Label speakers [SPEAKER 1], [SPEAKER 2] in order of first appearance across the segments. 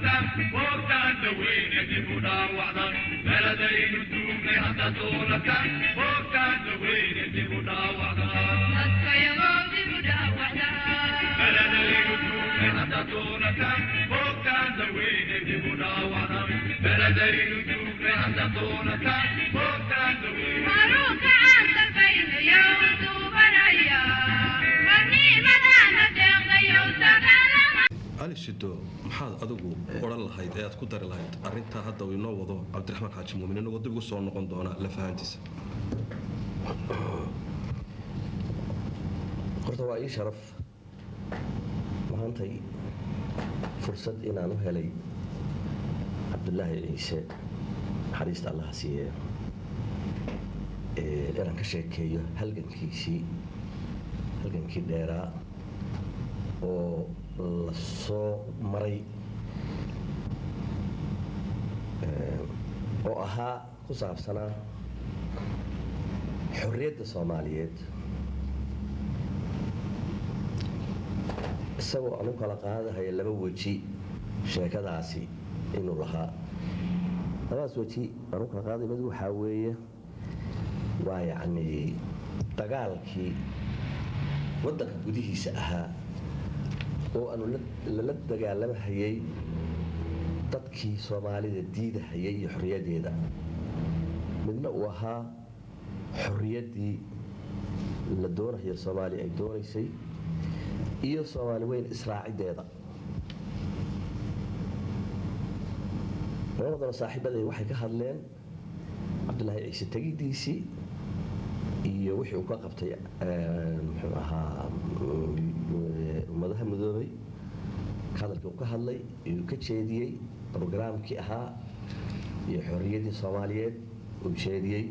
[SPEAKER 1] doonataan, boogtaan daweyne dib u dhaawacdan. Beledaynu duugnay hadda doonataan, boogtaan daweyne dib u dhaawacdan. Beledaynu duugnay hadda doonataan, boogtaan daweyne dib u dhaawacdan. Beledaynu duugnay hadda doonataan, boogtaan daweyne.
[SPEAKER 2] Cali Shido, maxaad adigu odhan lahayd ee aad ku dari lahayd arrintaa hadda uu inoo wado Cabdiraxmaan Xaaji Muumin, inagoo dib ugu soo noqon doona lafahantiisa?
[SPEAKER 3] Horta waa ii sharaf maantay fursad inaan u helay Cabdulaahi Ciise, naxariista Allaha siiye, inaan ka sheekeeyo halgankiisii, halgankii dheeraa oo la soo maray oo ahaa ku saabsanaa xorriyadda Soomaaliyeed, isagoo aan u kala qaadahaya laba weji sheekadaasi inuu lahaa. Labadaas weji aan u kala qaaday, mid waxaa weeye waa yacnii dagaalkii waddanka gudihiisa ahaa oo aanu lala dagaalamahayay dadkii Soomaalida diidahayay iyo xorriyaddeeda, midna uu ahaa xorriyaddii la doonayo Soomaaliya ay doonaysay iyo Soomaali weyn israaciddeeda. Labadana saaxiibaday waxay ka hadleen Cabdulaahi Ciise tegidiisii iyo wixii uu ka qabtay, muxuu ahaa, Ummadaha Midoobay, hadalkii uu ka hadlay uu ka jeediyey, brograamkii ahaa iyo xorriyaddii Soomaaliyeed uu jeediyey.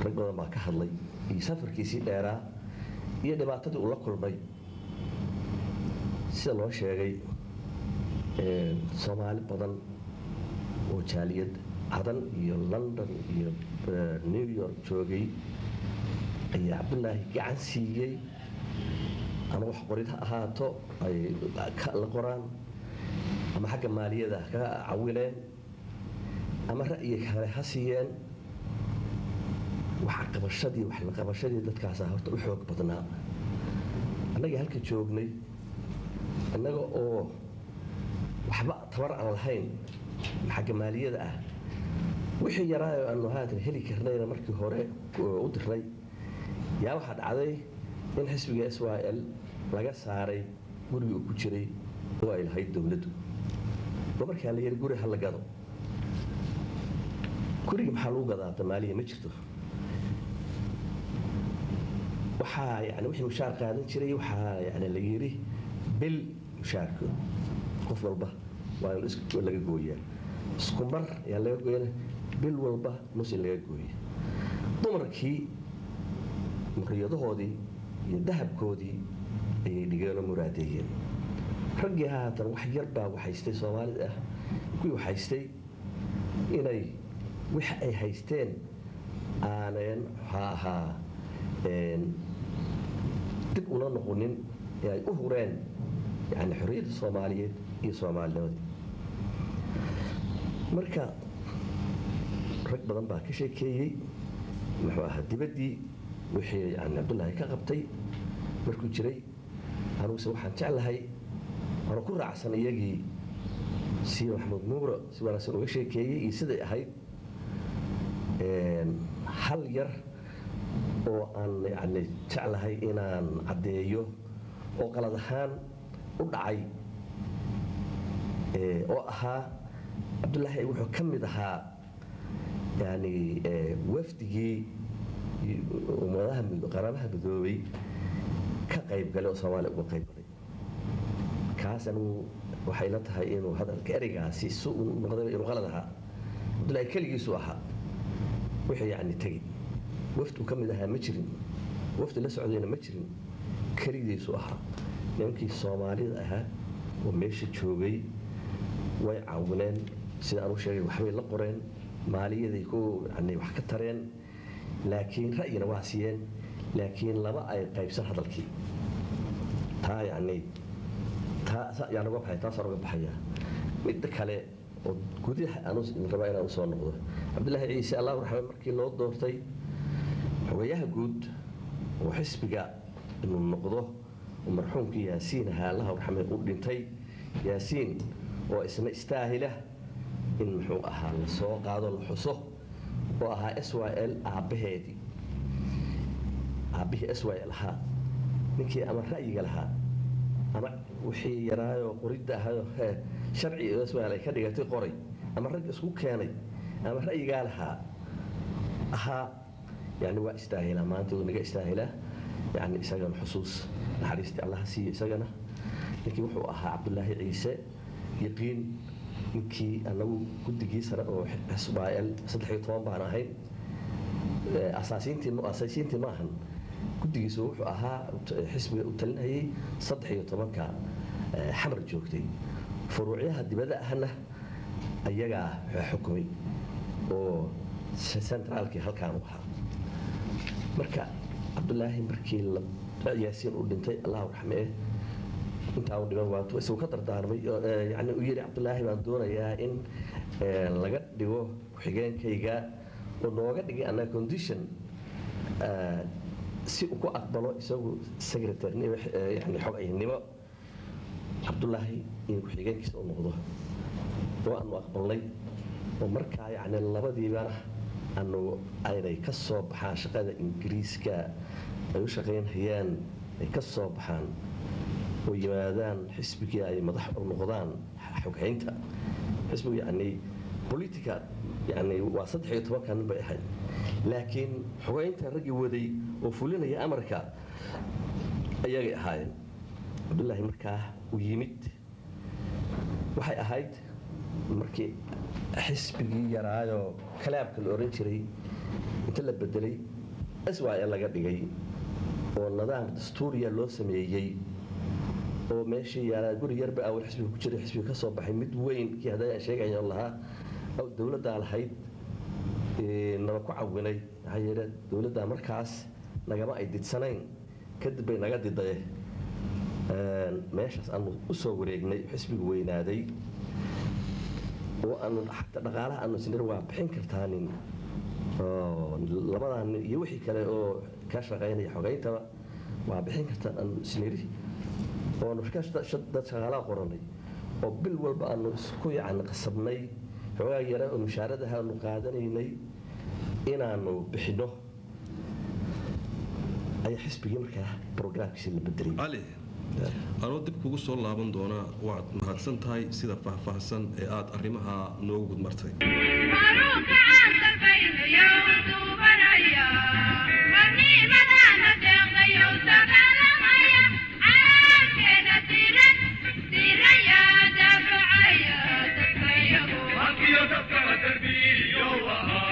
[SPEAKER 3] Rag badan baa ka hadlay, iyo safarkiisii dheeraa iyo dhibaatadii uu la kulmay. Sida loo sheegay, Soomaali badan oo jaaliyad Cadan iyo London iyo New York joogay ayaa Cabdulaahi gacan siiyey, ama wax qorid ha ahaato ay la qoraan, ama xagga maaliyada ka cawineen, ama ra'yi kale ha siiyeen. Wax qabashadii, wax la qabashadii dadkaasa horta u xoog badnaa. Annagii halka joognay, innaga oo waxba tabar aan lahayn xagga maaliyada ah, wixii yaraayo aanu haatan heli karnayna markii hore u dirnay, yaa waxaa dhacday in xisbiga SYL laga saaray gurigii uu ku jiray oo ay lahayd dowladdu, oo markaa la yiri guri ha la gado. Gurigi maxaa lagu gadaa? Maaliya ma jirto. Waxaa yani wixii mushaar qaadan jiray waxaa yani la yiri bil mushaarkood qof walba waa in laga gooyaa, isku mar ayaa laga gooyana, bil walba nus in laga gooya. Dumarkii muriyadahoodii iyo dahabkoodii ayay dhigeenoo muraadeeyeen. Raggii haatan wax yar baa waxhaystay Soomaalida ah, kuwii waxhaystay inay wix ay haysteen aaneen waxaa ahaa dib ula noqonin ee ay u hureen yani xorriyadda Soomaaliyeed iyo soomaalinimadii. Marka rag badan baa ka sheekeeyey, muxuu ahaa, dibaddii wixii yani Cabdullaahi ka qabtay markuu jiray. Aniguse waxaan jeclahay, anuu ku raacsan iyagii, si Maxamuud Nuuro si wanaagsan uga sheekeeyey iyo siday ahayd, hal yar oo aan yani jeclahay inaan caddeeyo oo qalad ahaan u dhacay, oo ahaa Cabdullaahi wuxuu ka mid ahaa yani wafdigii Ummadaha Qaramaha Midoobay ka qayb galay oo Soomaaliya uga qayb galay. Kaas anigu waxay la tahay inuu hadalka ereygaasi si uu noqday inuu qalad ahaa. Cabdullaahi keligiisuu ahaa wixii yani tegey, wafd uu ka mid ahaa ma jirin, wafdi la socdayna ma jirin, keligiisuu ahaa. Nimankii Soomaalida ahaa oo meesha joogay way caawineen, sida aan u sheegay, waxbay la qoreen, maaliyaday ku yani wax ka tareen, laakiin ra'yina waa siiyeen, laakiin lama ay qaybsan hadalkii. Taa yani taa yaan uga baxay, taasaan uga baxayaa. Midda kale oo gudaha aan rabaa inaan usoo noqdo, Cabdilaahi Ciise, Allahu raxme, markii loo doortay xogayaha guud oo xisbiga inuu noqdo oo marxuumkii Yaasiin ahaa, Allahu raxme, u dhintay, Yaasiin oo isna istaahila in muxuu ahaa la soo qaado, la xuso, oo ahaa SYL aabbaheedii, aabbihii SYL ahaa, ninkii ama ra'yiga lahaa ama wixii yaraayoo qoridda ahayoo sharci SYL ay ka dhigatay qoray ama rag isku keenay ama ra'yigaa lahaa ahaa, yani waa istaahilaa, maanta wuu naga istaahilaa. Yani isagana xusuus naxariistii Allaha siiyo. Isagana ninkii wuxuu ahaa Cabdulaahi Ciise yaqiin, ninkii anagu guddigii sare oo SYL 13 baan ahayn, asaasiintii asaasiintii ma ahan, guddigiisu wuxuu ahaa xisbiga u talinayay 13-ka Xamar joogtay, furuucyaha dibadda ahna ayagaa xukumay oo centraalkii halkaan u ahaa. Marka Cabdulaahi markii Yaasiin uu dhintay, Allahu raxmee, intaa uu dhiman waato isagu ka dardaarmay, yani uu yidhi Cabdulaahi baan doonayaa in laga dhigo ku-xigeenkayga, oo nooga dhigay annaga condition si uu ku aqbalo isagu secretarynimo, yani xogaynimo, Cabdulaahi in ku-xigeenkiisa u noqdo, oo aanu aqbalnay, oo markaa yacni labadiibana anu aynay ka soo baxaan shaqada Ingiriiska ay u shaqaynhayaan, ay ka soo baxaan oo yimaadaan xisbigii, ay madax u noqdaan xoghaynta xisbigu. Yacni politica yani waa 13-ka nin bay ahayd, laakiin xogaynta raggii waday oo fulinaya amarka ayagay ahaayeen. Cabdullaahi markaa uu yimid waxay ahayd markii xisbigii yaraayoo kalaabka la oran jiray inta la bedelay SYL laga dhigay oo nidaam dastuuriya loo sameeyey, oo meeshii yaalaa guri yarba awal xisbiga ku jiray, xisbiga ka soo baxay mid weyn kii hadda aan sheegaya lahaa dowladdaa lahayd, nala ku cawinay. Maxaa yeele dowladdaa markaas nagama ay didsanayn, kadib bay naga didaye. Meeshaas aanu u soo wareegnay, xisbigu weynaaday, oo aanu xataa dhaqaalaha aanu isnir waa bixin kartaa nin labadaa nin iyo wixii kale oo ka shaqaynaya xogayntaba waa bixin kartaan aanu isniri, oo aanu dad shaqaalaha qoranay, oo bil walba aanu isku yacni qasabnay xoogaa yara oo mushaaradaha aanu qaadanaynay inaanu bixinno, ayaa xisbigii markaa programkiisi la bedelay.
[SPEAKER 2] Cali, anoo dib kugu soo laaban doonaa, waad mahadsan tahay sida faahfaahsan ee aad arrimaha noogu gudmartay.